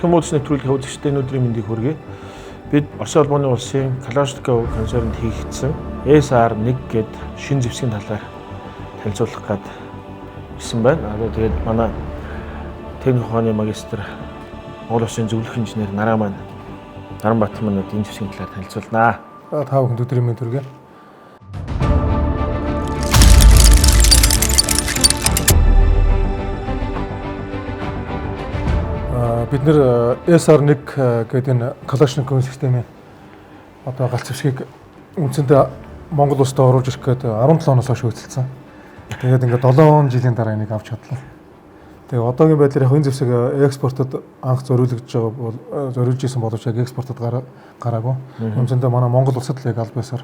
Эрхэм уулз нэвтрүүлгийн үзэгчдийн өдрийн мэндийг хүргэе. Бид Оросын холбооны улсын Kalashnikov концернд хийгдсэн SR1 гээд шинэ зэвсгийн талаар танилцуулах гээд ирсэн байна. Одоо тэгээд манай техник ухааны магистр Монгол Улсын зөвлөх инженер Нараа маань Наранбаатар маань энэ зэвсгийн талаар танилцуулнаа. Та бүхэнд өдрийн мэнд хүргэе. Бид нэр SR1 гэдэг энэ Kalashnikov системийн одоо галц зэвсгийг үндсэндээ Монгол улсад оруулж ирэх гээд 17 оноос хойш хөөцөлдсөн. Тэгээд ингээд 7 жилийн дараа энийг авч чадлаа. Тэгээ одоогийн байдлаар яг энэ зэвсэг экспортод анх зориулагдж байгаа бол зориулж исэн боловч яг экспортод гараагүй. Үндсэндээ манай Монгол улсад л яг аль биесээр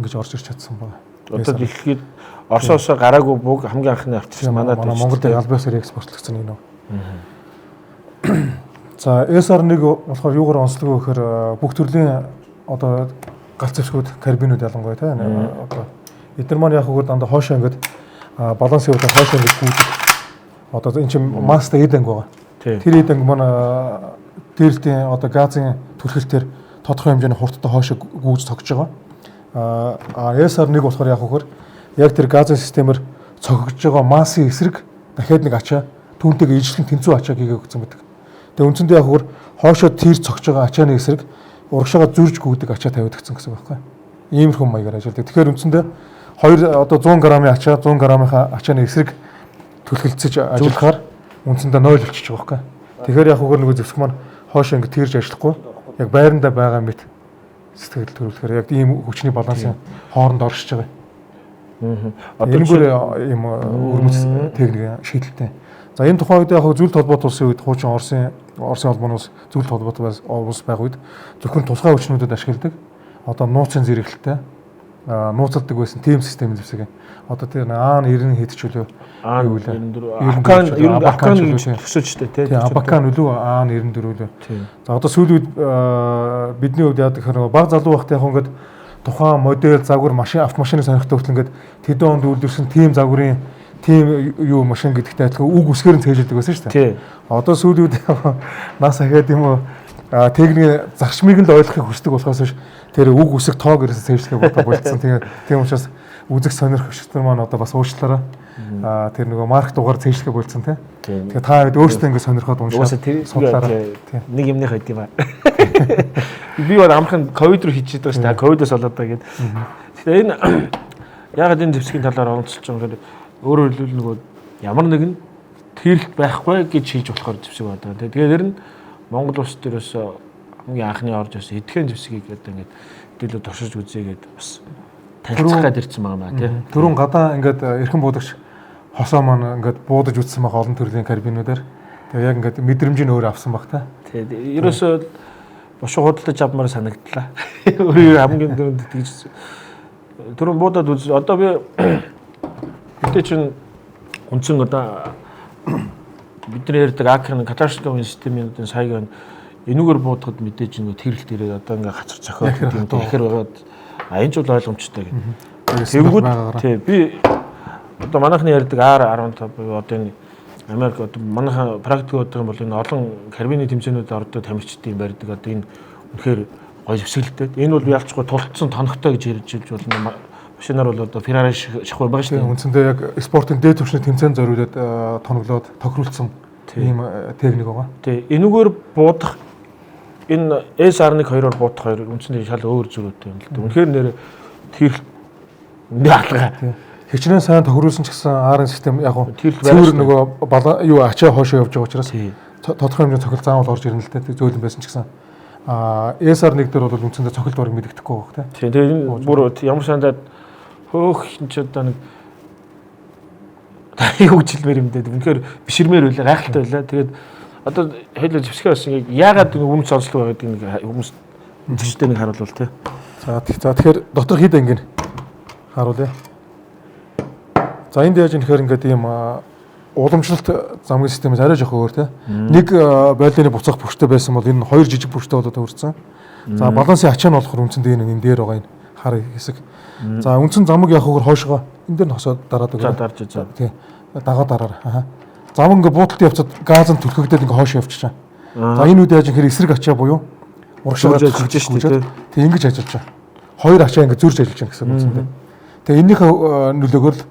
ингэж орж ирч чадсан байна. Одоо дэлхийд Оросоос гараагүй буг хамгийн анхны авчирсан манай Монголд яг аль биесээр экспортлогдсон юм. За SR1 болохоор юугаар онцлог вэ гэхээр бүх төрлийн одоо галц зэвсгүүд, карбинууд ялангуяа тийм одоо эдгээр маань яг үгээр дандаа хоошоо ингээд балансын хувьд хоошоо ингээд гүйдэг. Одоо энэ чинь маста эд анги байгаа. Тэр эд анги маань дээрэлтийн одоо газын түлхэлтээр тодорхой хэмжээний хурдтай хоошоо гүйж цогж байгаа. А SR1 болохоор яг үгээр яг тэр газын системээр цогж байгаа массын эсрэг дахиад нэг ачаа түүнтэйгээ ижлэн тэнцүү ачаа хийгээ өгсөн байдаг. Тэгээ үндсэндээ яг хөр хоошоо тэр цогж байгаа ачааны эсрэг урагшаага зурж гүйдэг ачаа тавиад гисэн гэсэн үг байхгүй. Иймэрхүү маягаар ажилладаг. Тэгэхээр үндсэндээ хоёр одоо 100 грамын ачаа 100 грамынхаа ачааны эсрэг түлхэлцэж ажиллахаар үндсэндээ 0 болчихж байгаа байхгүй. Тэгэхээр яг хөр нөгөө зэвсэг маань хоошоо ингэ тэрж ажиллахгүй яг байрандаа байгаа мэт сэтгэл төрүүлэхээр яг ийм хүчний балансын хооронд оршиж байгаа. Одоо энэгээр ийм өрмөц техник шийдэлтэй. За энэ тухайн үед яг зөвлөлт холбоот улсын үед хуучин Оросын холбооны улс зөвлөлт холбоот улс байх үед зөвхөн тусгай хүчнүүдэд ашигладаг. Одоо нууцын зэрэглэлтэй нууцладаг байсан тим систем зэвсэг. Одоо тэр А90 хэд ч үлээ юу лээ. 94 Абакан гэж төсөөлжтэй тий. Абакан үлээ А94 үлээ. За одоо сүүлийн үед бидний хувьд яадаг гэхээр баг залуу байхдаа яг ингээд тухайн модель загвар машин автомашины сонирхтой хүртэл ингээд тэдэн онд үйлдвэрсэн тим загварын тийм юу машин гэдэгтэй адилхан үг үсгээр нь цээжилдэг байсан шүү дээ. Одоо сүүлийн үед нас ахаад юм уу техникийн зарчмыг нь л ойлгохыг хүсдэг болохоос биш тэр үг үсэг тоог ерөөсөө цээжлэхээ бодоо болцсон. Тэгээ тийм учраас үзэг сонирхогч нар маань одоо бас уучлаарай. Тэр нөгөө марк дугаар цээжлэхээ болцсон тийм. Тэгээ та хэд өөрсдөө ингэ сонирхоод уншаад судлаарай. Нэг юмных байд юм аа. Би бол амархан ковид руу хийчихэд байгаа шүү дээ. Ковидоос болоод байгаа гэдэг. Тэгэхээр энэ яагаад энэ зэвсгийн талаар оролцож байгаа юм гэхээр өөрөөр хэлбэл нөгөө ямар нэгэн тэрэлт байхгүй гэж хэлж болохоор зэвсэг байдаг. Тэгээд тэр нь Монгол улс төрөөс хамгийн анхны орж ирсэн хэдхэн зэвсгийг одоо ингээд хэдүүлээ туршиж үзье гэдээ бас танилцах гээд ирсэн байгаа маа тий. Түрүүн гадаа ингээд эрхэм буудагч хосоо маань ингээд буудаж үзсэн байх олон төрлийн карбинуудаар. Тэгээ яг ингээд мэдрэмжийг өөр авсан баг та. Тий. Ерөөсөө бушуу худалдаж авмаар санагдлаа. Өөрөө хамгийн түрүүнд тэгж түрүүн буудаад үз. Одоо би Гэтэ чинь үндсэн одоо бидний ярьдаг АК-ны Kalashnikov системийн одоо саяг энүүгээр буудахад мэдээж нэг тэрэлт ирээд одоо ингээ хацар цохиод гэдэг юм тэгэхээр байгаад а энэ ч бол ойлгомжтой гэдэг. Тэнгүүд тий би одоо манайхны ярьдаг AR-15 буюу одоо энэ Америк одоо манайхан практик бодох юм бол энэ олон карбины тэмцээнүүд ордог тамирчдын барьдаг одоо энэ үнэхээр гоё зэвсгэлтэй. Энэ бол ялцгүй тулцсан тоногтой гэж ярьж хэлж болно. Машинаар бол одоо Ferrari шахуу байгаа шүү дээ. Үндсэндээ яг спортын дээд түвшний тэмцээн зориулаад тоноглоод тохируулсан ийм техник байгаа. Тий. Энүүгээр буудах энэ S11 2-оор буудах хоёр үндсэндээ шал өөр зөрүүтэй юм л дээ. Үнэхээр нэр тэрэлт үндэ алгаа. Хичнээн сайн тохируулсан ч гэсэн R систем яг цэвэр нөгөө юу ачаа хоошоо явж байгаа учраас тодорхой хэмжээний цохил заавал орж ирнэ л дээ. Зөөлөн байсан ч гэсэн. SR1 дээр бол үндсэндээ цохилт бараг мэддэхгүй байгаа тий. Тэгээ энэ бүр ямар сандаад хөөх хин ч одоо нэг юу гэж хэлмээр юм дээ. Үнэхээр биширмээр байлаа, гайхалтай байлаа. Тэгээд одоо хоёлаа зэвсгээ бас ингэ яагаад нэг өмнө онцлог байгаа гэдгийг нэг хүмүүс зөчтэй нэг харуулвал тий. За тэгэхээр дотор хэд анги харуулъя. За энд яаж юм гэхээр ингээд ийм уламжлалт замгийн системээс арай жоохон өөр тий. Нэг байлдааны буцаах бүрчтэй байсан бол энэ хоёр жижиг бүрчтэй болоод төвөрсөн. За балансын ачаа нь болохоор үндсэндээ энэ дээр байгаа энэ хар хэсэг. За үндсэн замаг явах үгээр хойшоо энэ дээр нь хосоо дараад өгөө. За дарж за. Тий. Дагаа дараар. Аа. Замаг ингээ буудалд явцад газ нь түлхэгдээд ингээ хойш явчихжээ. За энэ үед яаж гэхээр эсрэг ачаа буюу урагшаа Зөрж ажиллаж шүү дээ, Тэг ингэж ажиллаж байгаа. Хоёр ачаа ингэ зөрж ажиллаж байгаа гэсэн үг юм байна. Тэгээ энэнийхээ нөлөөгөөр л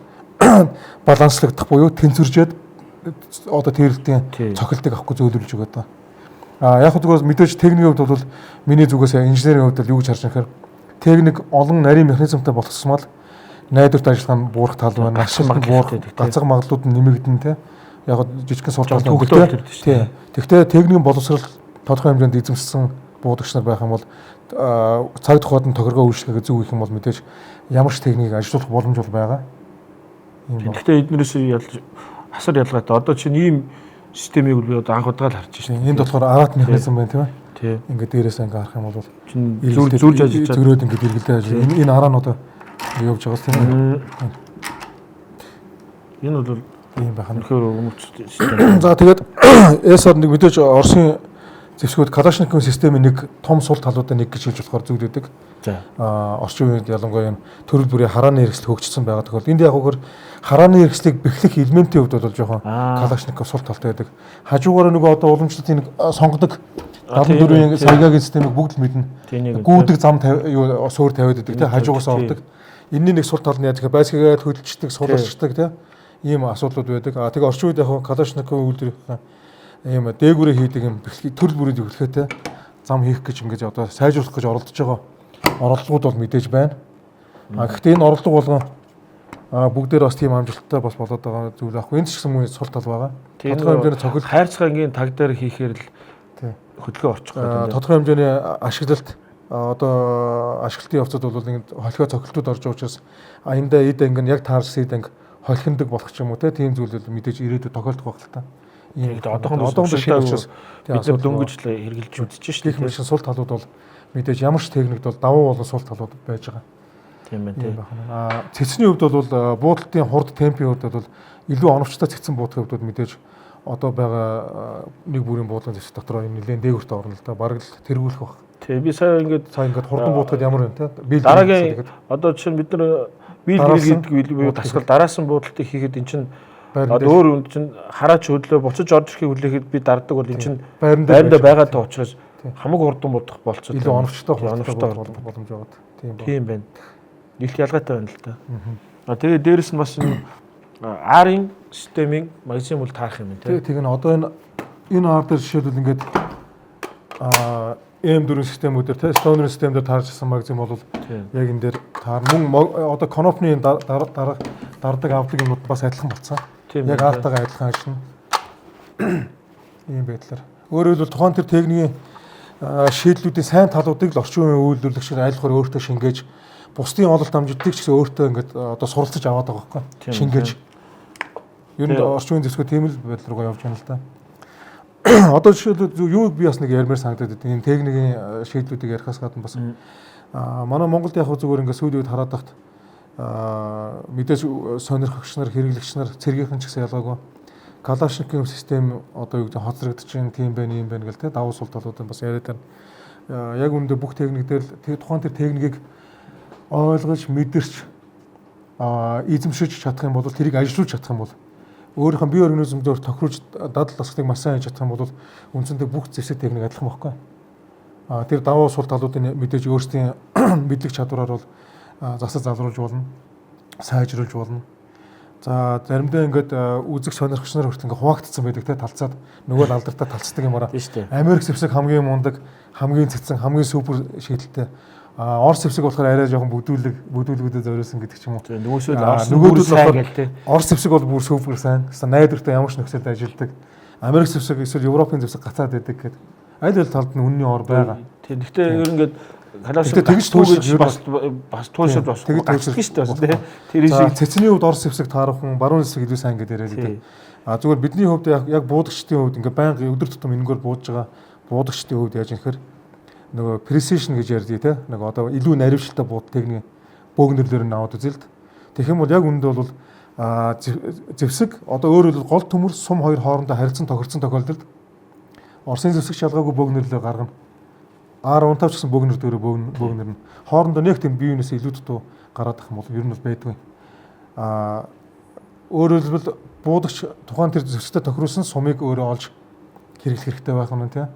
баланслагдах буюу тэнцвэржээд одоо тэрэлтийн цохилтыг авахгүй зөөлрүүлж өгöd байгаа. А яг зүгээр мэдээж техникийн хувьд бол миний зүгээс инженерийн хувьд бол юу гэж харж байгаа гэхээр техник олон нарийн механизмтай болгосмол найдварт ажиллагаа нь буурах тал байна. Гацсан Нашлалт нь буурах, магадлалтай, гацаг магадлалууд нь нэмэгдэн те. Яг жижигхэн сул тал Жон түүхтэй төрдөг шүү дээ. Тий. Тэгвэл техникийн боловсрол тодорхой хэмжээнд эзэмшсэн буудагч нар байх юм бол цаг тухайд нь тохиргоо үйлчлэгээ зөв хийх юм бол мэдээж ямар ч техникийг ажилуулах боломж бол байгаа. Ийм байна. Гэхдээ эднэрээс ялж асар ялгаатай. Одоо чинь ийм системийг би одоо анх удаага л харж шин. Энд болохоор араат механизм байна тийм ээ. Тий. Ингээд дээрээс ингээ харах юм бол Чинь зүр зурж ажиллаж байгаа. зөрөөд ингээд эргэлдээ ажиллаж. Энэ араа нь одоо ингээ явж байгаас тийм ээ. Энэ бол Ийм байх нь. үнэхээр өмч систем. За тэгээд SR нэг мэдээж Оросын зэвсгүүд Калашниковын системийн нэг том сул талуудаа нэг гэж хэлж болохоор зүйл өгдөг. За. Орчин үед ялангуяа энэ төрөл бүрийн харааны хэрэгсэл хөгжсөн байгаа тохиолдолд энд яг үгээр харааны хэрэгслийг бэхлэх элементийн хувьд бол жоохон Калашников сул талтай байдаг. Хажуугаараа нөгөө одоо уламжлалтын нэг сонгодог 74-ийн саягагийн системийг бүгд л мэднэ. Гүйдэг зам юу суур тавиад байдаг тийм хажуугаас ордог. Энэний нэг сул тал нь яа гэхээр байцгагаад хөдөлждэг, суларчдаг тийм ийм асуудлууд байдаг. А тэгээ орчин үед яг Калашниковын үйлдвэрлэх ийм дээгүүрээ хийдэг юм төрөл бүрийн зөвлөхөтэй зам хийх гэж ингэж одоо сайжруулах гэж оролдож байгаа оролдлогууд бол мэдээж байна. А гэхдээ энэ оролдлого болгон бүгдээр бас тийм амжилттай бас болоод байгаа зүйл аахгүй. Энд ч гэсэн мөн сул тал байгаа. Тодорхой хэмжээний цохил хайрцаг ангийн таг дээр хийхээр л хөдөлгөөн орчих гэдэг. Тодорхой хэмжээний ашиглалт одоо ашиглалтын явцад бол ингэ холхио цохилтууд орж байгаа учраас аяндаа эд анги нь яг таарсан эд анги холхиндаг болох ч юм уу тийм зүйл бол мэдээж ирээдүйд тохиолдох байх л та. Ийм одоохондоо шинэ учраас бид нар дөнгөж л хэрглэж үзэж шээ. Гэх мэт сул талууд бол мэдээж ямар ч техникд бол давуу болон сул талууд байж байгаа. Тийм байна тийм. Аа цэцний хувьд бол буудалтын хурд темпийн хувьд бол илүү оновчтой цэцэн буудахын хувьд мэдээж одоо байгаа нэг бүрийн буудлын зэвсэг дотор энэ нэлээд дээгүүрт орно л да. Бараг л тэргүүлэх баг. Тийм би сая ингээд хурдан буудахад ямар юм те. Дараагийн одоо жишээ нь бид нар биел гэдэг буюу дасгал дараасан буудалтыг хийхэд эн чинь одоо өөр үнд чинь хараач хөдлөө буцаж орж ирэхийг хүлээхэд би дарддаг бол эн чинь байранда байгаа та учраас хамаг хурдан будах болцоо. Илүү оновчтой боломж байгаа. Тийм байна. Тийм байна. Нийт ялгаатай байна л да. А тэгээ дээрэс нь бас энэ R-ын системийн магазин бол таарах юм байна тийм. Тэг нь одоо энэ R дээр жишээлбэл ингээд M4 системүүдээр тийм Stoner систем дээр таарч ирсэн магазин бол яг энэ дээр таар мөн одоо Canopy-ны дардаг авдаг юмнууд бас адилхан болцсон. Яг R-тайгаа адилхан ажиллана. Ийм байдлаар. Өөрөөр хэлбэл тухайн тэр техникийн шийдлүүдийн сайн талуудыг л орчин үеийн үйлдвэрлэгчид аль болохоор өөртөө шингээж бусдын ололт амжилтыг ч гэсэн өөртөө ингээд одоо суралцаж аваад байгаа байхгүй шингээж. Ер нь орчин үеийн зэвсгүүд тийм л байдал руугаа явж байна л да. Одоо жишээлбэл юу би бас нэг ярмаар санагдаад байдаг. Энэ техникийн шийдлүүдийг ярихаас гадна бас манай Монголд яг зүгээр ингээд сүүлийн үед хараад тахт мэдээж сонирхогч нар, хэрэглэгч нар, цэргийнхэн ч гэсэн ялгаагүй Калашниковын систем одоо юу гэдэг хоцрогдож чинь тийм байна, ийм байна гэл те давуу сул талуудын бас яриад байна. Яг үүндээ бүх техник дээр л тухайн тэр техникийг ойлгож, мэдэрч эзэмшиж чадах юм бол тэрийг ажилуулж чадах юм бол өөрийнх нь бие организм дээр тохируулж дадал дасгалыг маш сайн хийж чадах юм бол үндсэндээ бүх зэвсэг техник адилхан байхгүй. Тэр давуу сул талуудын мэдээж өөрсдийн мэдлэг чадвараар бол засаж залруулж болно, сайжруулж болно. За заримдаа ингээд үзэг сонирхогч нар хүртэл ингээд хуваагдсан байдаг те талцаад нөгөө л алдартай талцдаг юм араа. Америк зэвсэг хамгийн мундаг, хамгийн цэцэн, хамгийн супер шийдэлтэй. Орос зэвсэг болохоор арай жоохон бүдүүлгүүдэд зориулсан гэдэг ч юм уу. Нөгөөсөө Орос бүр сайн гэл те. Орос зэвсэг бол бүр супер сайн. Хэвээ найдвартай ямар ч нөхцөлд ажилладаг. Америк зэвсэг эсвэл Европын зэвсэг гацаад байдаг гэдэг. Аль аль талд нь үнний ор байгаа. Тийм. Гэхдээ ер нь ингээд Гэхдээ тэгж туйлшиж бас туйлшиж бас гацдаг шүү дээ бас тий. Тэр шиг цэцний хувьд Орос зэвсэг таарахын баруун зэвсэг илүү сайн гэдээ яриад байдаг. А зүгээр бидний хувьд яг буудагчдын хувьд ингээ байнга өдөр тутам энэгээр буудаж байгаа буудагчдын хувьд яаж юм гэхээр нөгөө precision гэж ярьдгийг те. Нэг одоо илүү наривчлалтай бууд техник бөөгнөрлөөр нь аваад үзэл л. Тэгэх юм бол яг үүндээ бол зэвсэг одоо өөрөөр хэлбэл гол төмөр сум хоёр хоорондоо харилцан тохирцсон тохиолдолд Оросын зэвсэг шалгаагүй бөөгнөрлөө гаргана. R15 ч гэсэн бөөгнөр дээрээ бөөгнөр нь хоорондоо нэг тийм бие биенээс илүү дутуу гараад ах юм бол ер нь бол байдгүй. Өөрөөр хэлбэл буудагч тухайн тэр зэвсэгтэй тохируулсан сумыг өөрөө олж хэрэглэх хэрэгтэй байх нь тий.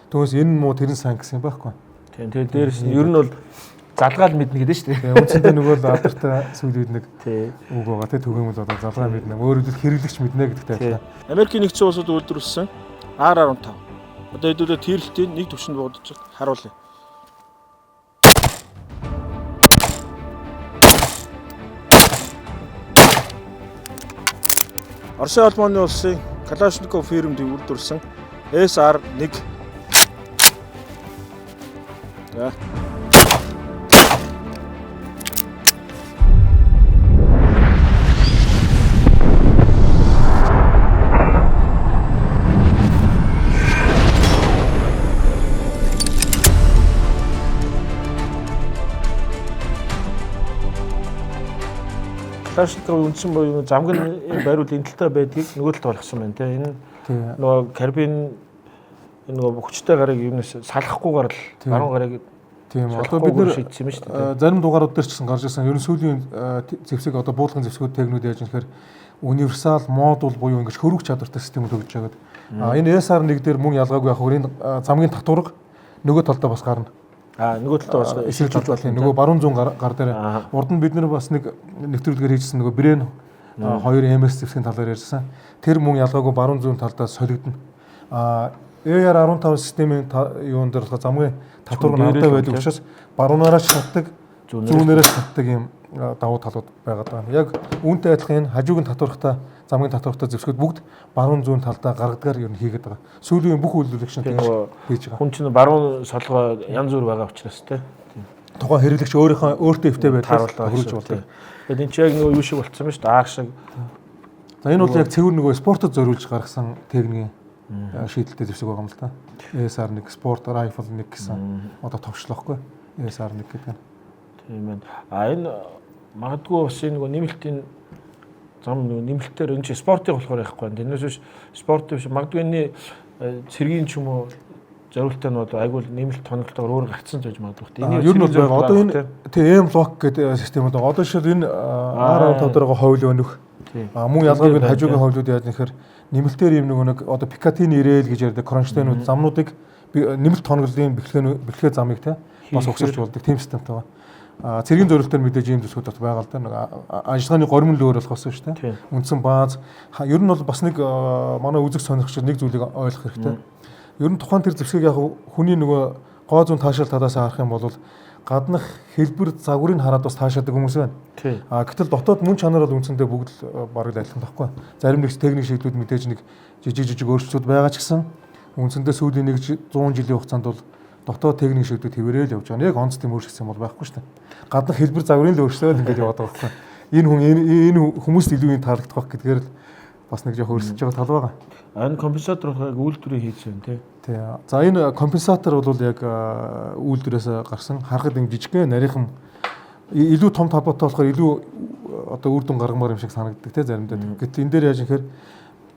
Түүнээс энэ нь муу тэр нь сайн гэсэн юм байхгүй. Тийм. Тэгээд дээрэс нь ер нь бол залгаал мэднэ гэдэг шүү дээ. Үндсэндээ нөгөө л алдартай сүүлийн үед нэг үг байгаа тий, түгээмэл одоо залгаа мэднэ. Өөрөөр хэлбэл хэрэглэгч мэднэ гэдэгтэй адилхан. Америкийн нэгдсэн улсад үйлдвэрлэсэн AR-15. Одоо хэдүүлээ тэрэлтийн нэг төвшөнд буудаж харуулъя. Оросын холбооны улсын Kalashnikov фирмд үйлдвэрлэсэн SR-1. За. Kalashnikov үндсэн буюу замг нь бариул энэ талтай байдгийг нөгөө талд болгосон байна те. Энэ нөгөө карбин нөгөө хүчтэй гарыг юунаас салахгүйгээр л баруун гарыг тийм одоо бид нэр шийдсэн юм шүү дээ. Зарим дугаарууд дээр ч гэсэн гарч ирсэн. Ер нь сүүлийн зэвсэг одоо буулгын зэвсгүүд технүүд яаж юм гэхээр универсал модуль буюу ингэж хөрвөх чадвартай системүүд өгж байгаад. Энэ SR1 дээр мөн ялгаагүй яг энэ замгийн татварга нөгөө талдаа бас гарна. Нөгөө талдаа бас эсрэг талдаа тийм нөгөө баруун зүүн гар дээр урд нь бид нар бас нэг нэвтрүүлгээр хийжсэн нөгөө Брен 2 MS зэвсгийн талаар ярьсан. Тэр мөн ялгаагүй баруун зүүн талдаа солигдоно. AR-15 системийн юун дээр болохоор замгийн татварга нь алдаа байдаг учраас баруунаараа ч татдаг, зүүнээрээ ч татдаг юм давуу талууд байгаад байгаа. Яг үүнтэй адилхан энэ хажуугийн татвархтай замгийн татвархтай зэвсгүүд бүгд баруун зүүн талдаа гаргадгаар ер нь хийгээд байгаа. Сүүлийн бүх үйлдвэрлэгч нь тэгж хийж байгаа. Хүн чинь баруун солгой янз бүр байгаа учраас те. Тухайн хэрэглэгч өөрийнхөө өөртөө эвтэй байдлаар хөрвүүлж болдог. Тэгээд энэ чи яг нөгөө юу шиг болцсон юм шүү дээ. Аар шиг. За энэ бол яг цэвэр нөгөө спортод зориулж гаргасан техникийн шийдэлтэй зэвсэг байгаа юм л да. SR1 Sport Rifle 1 гэсэн одоо товчлоохгүй SR1 гэдэг нь. Тийм байна. А энэ магадгүй бас энэ нөгөө нэмэлтийн зам нөгөө нэмэлтээр энэ чи спортыг болохоор яахгүй байна. Тэрнээс биш спорт биш магадгүй энэ цэргийн ч юм уу зориултаа нь бол айгүй нэмэлт тоноглолтоор өөр гарцсан зүйж магадгүй. Энэ ер нь бол байгаа. Одоо энэ тийм M-Lock гэдэг систем одоо одоо жишээл энэ R15 дээр байгаа ховл өнөх. А мөн ялгаагүй хажуугийн ховлууд яаж нэхэр нэмэлтээр юм нөгөө нэг одоо Picatinny rail гэж ярьдаг кронштейнүүд замнуудыг нэмэлт тоноглолын бэлхээ замыг те бас угсарч болдог тийм системтэй байгаа. Цэргийн зорилтоор мэдээж ийм төсвүүд бас байгаа л да. Нэг ажиллагааны горимн л өөр болохоос шүү дээ. Үндсэн бааз ер нь бол бас нэг манай үзэг сонирхогчид нэг зүйлийг ойлгох хэрэгтэй. Ер нь тухайн тэр зэвсгийг яг хүний нөгөө гоо зүүн таашаал талаас харах юм бол гаднах хэлбэр загварыг хараад бас таашаадаг хүмүүс байна. Гэтэл дотоод мөн чанар бол үндсэндээ бүгд л бараг л адилхан байхгүй. Зарим нэг техник шийдлүүд мэдээж нэг жижиг өөрчлөлтүүд байгаа ч гэсэн үндсэндээ сүүлийн нэг 100 жилийн хугацаанд бол дотоод техник шийдлүүд хэвээрээ л явж байгаа. Яг онц тийм өөрчлөсөн бол байхгүй шүү дээ. Гаднах хэлбэр загварыг л өөрчлөөд ингээд яваад байгаа байхгүй. Энэ хүн энэ хүмүүст илүү юм таалагдах байх гэдгээр л бас нэг жоох өөрчлөж байгаа тал байгаа. Энэ компенсатор болохоор яг үйлдвэрийн хийсэн юм тий. Тий. За энэ компенсатор бол яг үйлдвэрээс гарсан. Харахад юм жижигхэн нарийнхан илүү том талбайтай болохоор илүү одоо үр дүн гаргамаар юм шиг санагддаг тий заримдаа. Гэтэл энэ дээр яаж ихээр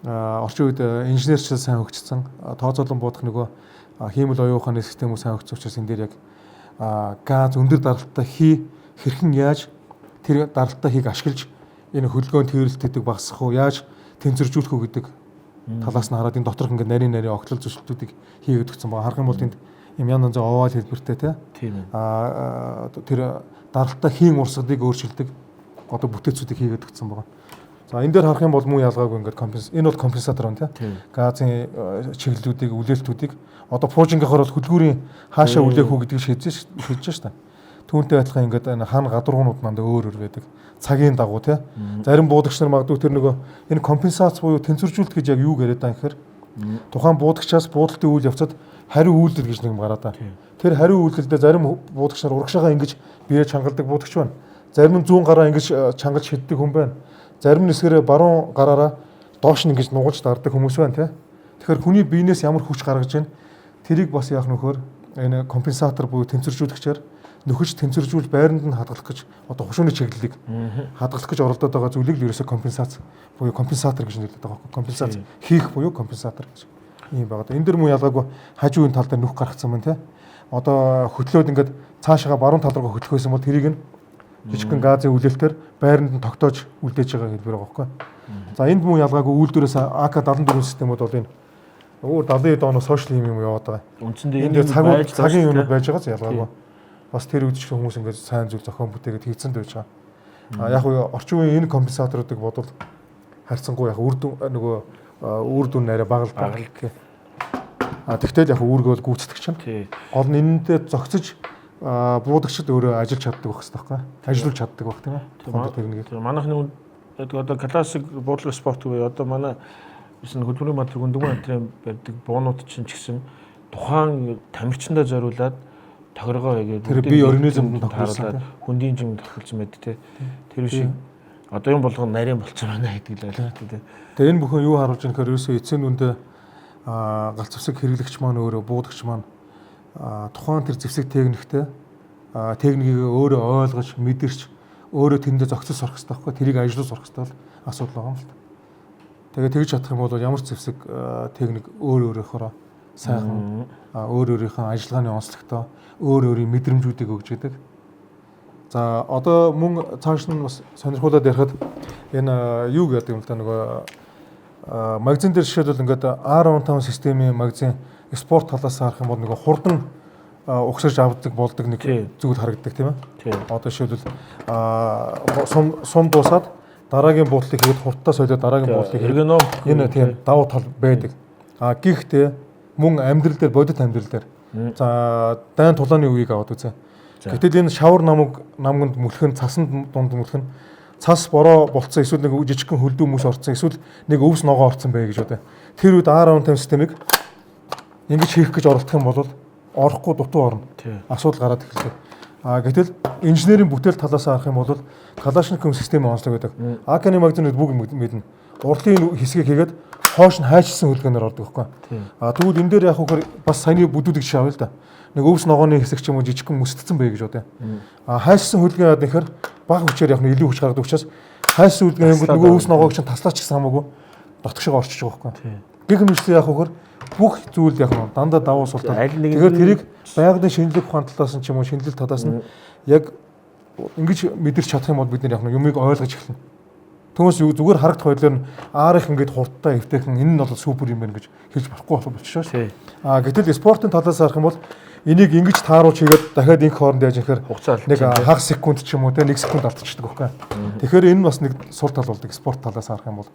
орчин үед инженерчил сайн хөгжсөн. Тооцоолон буудах нөгөө хиймэл оюун ухааны системүүд сайн хөгжсөн учраас энэ дээр яг газ өндөр даралттай хий хэрхэн яаж тэр даралттай хийг ашиглаж энэ хөдөлгөөн тэрэлтүүдийг багасгах уу, яаж тэнцвэржүүлэх үү гэдэг талаас нь хараад энэ доторх ингээд нарийн нарийн огтлол зөрчилтүүдийг хийгээд өгсөн байгаа. Харах юм бол энд юм янз янзын оваал хэлбэртэй тий. Тэр даралттай хийн урсгалыг өөрчилдөг одоо бүтээцүүдийг хийгээд өгсөн байгаа. За энэ дээр харах юм бол мөн ялгаагүй ингээд энэ бол компенсатор байна тий. Газын чиглэлүүдийг, үлээлтүүдийг одоо пуужингийнхоор бол хөдөлгүүрийн хаашаа үлээх үү гэдгийг шийдэж шүү дээ. Түүнтэй адилхан ингээд энэ хан гадуургуунууд мандаа өөр өөр байдаг. Цагийн дагуу тий. Зарим буудагч нар магадгүй тэр нөгөө энэ компенсац буюу тэнцвэржүүлэлт гэж яг юу яриад байгаа юм гэхээр тухайн буудагчаас буудалтын үйл явцад хариу үйлдэл гэж нэг юм гараад байгаа. Тэр хариу үйлдэлдээ зарим буудагч нар урагшаага ингэж бие чангалдаг буудагч байна. Зарим нь зүүн гараа ингэж чангалж шиддэг хүн байна. Зарим нь эсгэрээ баруун гараараа доош нь ингэж нугалж дардаг хүмүүс байна тий. Тэгэхээр хүний биенээс ямар хүч гаргаж байна тэрийг бас яах нөхөр энэ компенсатор буюу тэнцвэржүүлэгчээр нөхөж тэнцвэржүүлж байранд нь хадгалах гэж одоо хушууны чиглэлийг хадгалах гэж оролдоод байгаа зүйлийг л ерөөсөө компенсац буюу компенсатор гэж нэрлэдэг байгаа байхгүй. Компенсац хийх буюу компенсатор гэж ийм байгаа. Энэ дэр мөн ялгаагүй хажуугийн тал дээр нүх гаргацсан байна тий. Одоо хөтлөөд ингээд цаашаага баруун тал руу хөтлөх байсан бол тэрийг нь жижигхэн газын үлээлтээр байранд нь тогтоож үлдээж байгаа хэлбэр байгаа байхгүй. За энд мөн ялгаагүй үйлдвэрээс AK-74 системүүд бол энэ Өөр 70-аад оноос хойш юм юм яваад байгаа. Үндсэндээ энэ энэ цагийн юмнууд байж байгаа ялгаагүй. Бас тэр үед ч хүмүүс ингээд сайн зүйл зохион бүтээгээд хийцэн байж байгаа. А яг уу орчин үеийн энэ компенсаторуудыг бодвол харьцангуй яг үр дүн нөгөө үр дүн арай бага л Бага л. А тэгтэл яг үүргөө бол гүйцэтгэх чинь. Гол нь энэндээ зогцож буудагчид өөрөө ажиллаж чаддаг байх хэрэгтэй байхгүй. Ажиллуулж чаддаг байх тийм ээ. Тухайн техникийг. Манайхны одоо классик буудлага спорт буюу одоо манай хөдөлмөрийн матраг Гүндүгэн антрын барьдаг буунууд чинь ч гэсэн тухайн тамирчиндаа зориулаад тохиргоо хийгээд тэр бие организмд тохируулаад хөндийн жим тохиолдсон байдаг те. Тэр шиг одоо юм болгоно нарийн болцсон байна гэдэг л ойлголт те. Тэгээ энэ бүхэн юу харуулж байгаа нөхөр ерөөсөө эцсийн дүндээ галц зэвсэг хэрэглэгч маань өөрөө буудагч маань тухайн тэр зэвсэг техниктэй техникийг өөрөө ойлгож мэдэрч өөрөө тэндээ зохицол сурах хэрэгтэй байхгүй, тэрийг ажиллаж сурах хэрэгтэй бол асуудал байгаа юм л та. Тэгээ тэгж чадах юм бол ямар ч зэвсэг техник өөр өөрөөхөө сайхан өөр өөрийнхөө ажиллагааны онцлогтой өөр өөрийн мэдрэмжүүдийг өгч идэг. За одоо мөн цааш нь бас сонирхуулаад ярихад энэ юу гэдэг юм л да, нөгөө магазин дээр жишээлбэл ингээд R15 системийн магазин спорт талаас харах юм бол нөгөө хурдан угсарч авдаг болдог нэг зүйл харагддаг тийм ээ. Одоо жишээлбэл сум дуусаад дараагийн буудлыг хийгээд хурдтай солиод дараагийн буудлыг хийгээд энэ тийм давуу тал байдаг. А гэхдээ мөн амьдрал дээр бодит амьдрал дээр за дайн тулааны үеийг аваад үзье. Гэтэл энэ шавар намаг намганд мүлхэн цасанд дунд мүлхэн цас бороо болцсон эсвэл нэг жижигхэн хөлдөө мүс орцсон эсвэл нэг өвс ногоо орцсон бай гэж бодъё. Тэр үед R15 системийг ингэж хийх гэж оролдох юм бол орохгүй дутуу орно. Асуудал гараад эхэлдэг. А гэтэл инженерийн бүтээл талаас харах юм бол Калашников систем онцлог байдаг. АК-ны магазинууд бүгд мэднэ. Урдлын хэсгийг хийгээд хоош нь хайчилсан хөдөлгөөнөөр ордог байхгүй. А тэгвэл энэ дээр яг хөхөр бас саяны бүдүүдийг жишээ авъя л да. Нэг өвс ногооны хэсэг ч юм уу жижигхэн мөсдсөн бай гэж бодъё. А хайчилсан хөдөлгөөн яад нэхэр бага хүчээр яг нь илүү хүч гаргадаг учраас хайчилсан хөдөлгөөн хийнгүүт нөгөө өвс ногоог чинь таслаач гэсэн хамаагүй дотгошоо орчиж байгаа байхгүй. Гэх мэтчлэн яг хөхөр бүх зүйл яг нь дандаа давуу сул тал. Тэгэхээр тэрийг байгалийн шинжлэх ухаан талаас нь ч юм уу шинжлэл талаас нь яг ингэж мэдэрч чадах юм бол бид нэр яг нь юмыг ойлгож эхэлнэ. Түүнээс юу зүгээр харагдах байдлаар нь аарих ингээд хурдтай эвтэйхэн энэ нь бол супер юм байна гэж хэлж болохгүй болчихшоо шүү. А гэтэл спортын талаас харах юм бол энийг ингэж тааруулж хийгээд дахиад инх хооронд яаж ихээр хугацаа нэг хагас секунд ч юм уу те 1 секунд алдчихдаг байхгүй. Тэгэхээр энэ бас нэг сул тал болдог спорт талаас харах юм бол.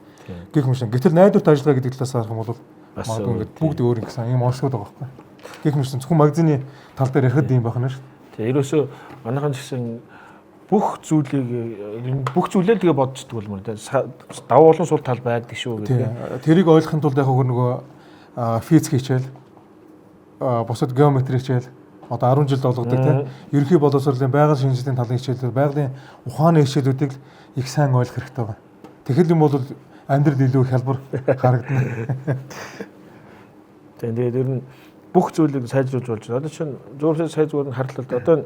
Гэх мэт. Гэтэл найдварт ажиллагаа гэдэг талаас харах юм бол магадгүй ингээд бүгд өөр ингэсэн юм онцлогод байгаа байхгүй. Гэх мэт зөвхөн магазины тал дээр ярихад юм байна шүү. Тэг ерөөсөө манайхан ч гэсэн бүх зүйлийг бүх зүйлээ тэгээ бодчихдаг болмоор те давуу болон сул тал байдаг шүү гэдэг. Тэрийг ойлгохын тулд яг нөгөө физик хичээл, бусад геометри хичээл одоо 10 жилд олгодог те ерөнхий боловсролын байгаль шинжилгээний талын хичээлүүд, байгалийн ухааны хичээлүүдийг их сайн ойлгох хэрэгтэй байна. Тэгэхэл юм бол амьдрал илүү хялбар харагдана. Тэгээд ер нь бүх зүйлийг сайжруулж болж байна. Одоо чинь зүгээр сая зүгээр нь харлаа л да. Одоо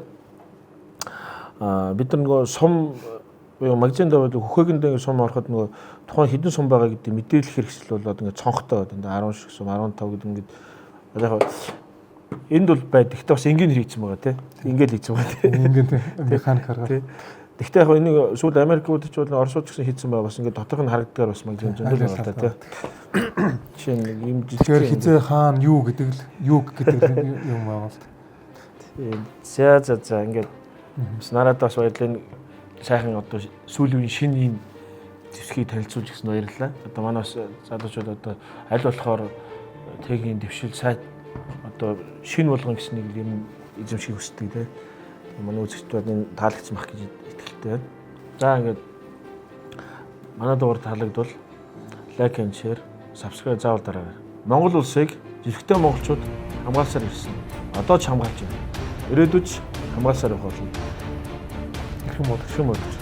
бид нар нөгөө сум буюу магазинд аваад хөхөөгөндөө сум ороход нөгөө тухайн хэдэн сум байгаа гэдэг мэдээлэл хэрэгсэл болоод ингээд цонхтой байдаг. 10 шиг сум, 15 гэдэг ингээд яг энд бол байдаг. Гэхдээ бас энгийн хийцэн байгаа тий. Ингээл хийцэн байгаа тий. Энгийн тий. Механик харгаа. Гэхдээ яг энийг сүүл Америкууд ч бол Оросууд ч гэсэн хийцэн байгаа. Бас ингээд доторх нь харагдгаар бас магазин зөндөл байгаа л да тий. Жишээ нь юм жижиг. Тэгэхээр хизээ хаана юу гэдэг л юу гэдэг юм байгаа л. За за за ингээд бас нараад бас баярлалаа. Сайхан одоо сүүлийн үеийн шинэ ийм зэвсгийг танилцуулж гисэн баярлалаа. Одоо манай бас залуучууд одоо аль болохоор техникийн дэвшил сайт одоо шинэ болгон гэсэн нэг юм эзэмшихийг хүсдэг те. Манай үзэгчдүүд энэ таалагдсан байх гэж итгэлтэй байна. За ингээд манай дугаар таалагдвал лайк and share, subscribe заавал дараарай. Монгол улсыг жирхтэй монголчууд хамгаалсаар ирсэн. Одоо ч хамгаалж байна. Ирээдүйд ч хамгаалсаар явах болно. Эрхэм бодогч. Эрхэм бодогч.